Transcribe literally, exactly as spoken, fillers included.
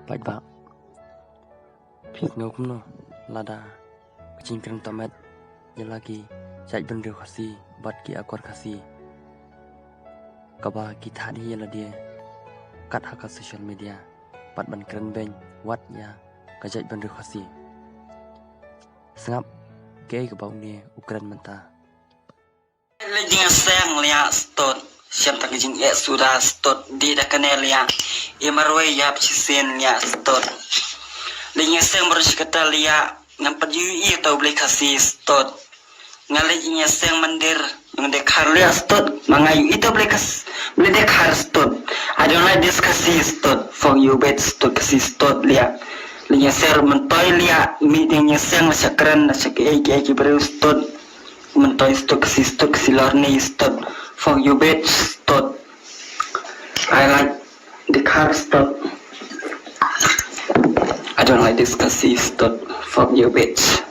Paidbah, phi sngew kumno lada ka jingkren tohmet ïa la ki jaitbynriew Khasi bad ki akor Khasi kaba ki thad hi ïa lade kat ha ka social media bad ban kren beiñ wat ïa ka jaitbynriew Khasi? Sngap kaei kaba une u kren mynta. Leit jingïaseng liah stud. Shem tang ka jingeh suda stud. Dih da kane liah. I marwei ïap shisien liah stud. Leit jingïaseng baroh shi katta liah. Ngam pat ïohi ïa uta u Blei Khasi stud. Nga leit jingïaseng mandir. Nga dei khar liah stud. Ma nga ïohi uta u Blei Khas-, Blei dei khar stud. I don't like this Khasi stud. Fuck you bitch stud, Khasi stud liah. Leit jingïaseng myntoi liah. Mih dei jingïaseng la sha kren la sha kiei kiei ki briew stud. Myntoi stud, Khasi stud, Khasi lorni stud. Fuck you bitch stud. I like the car stud. I don't like this Khasi stud. Fuck you bitch.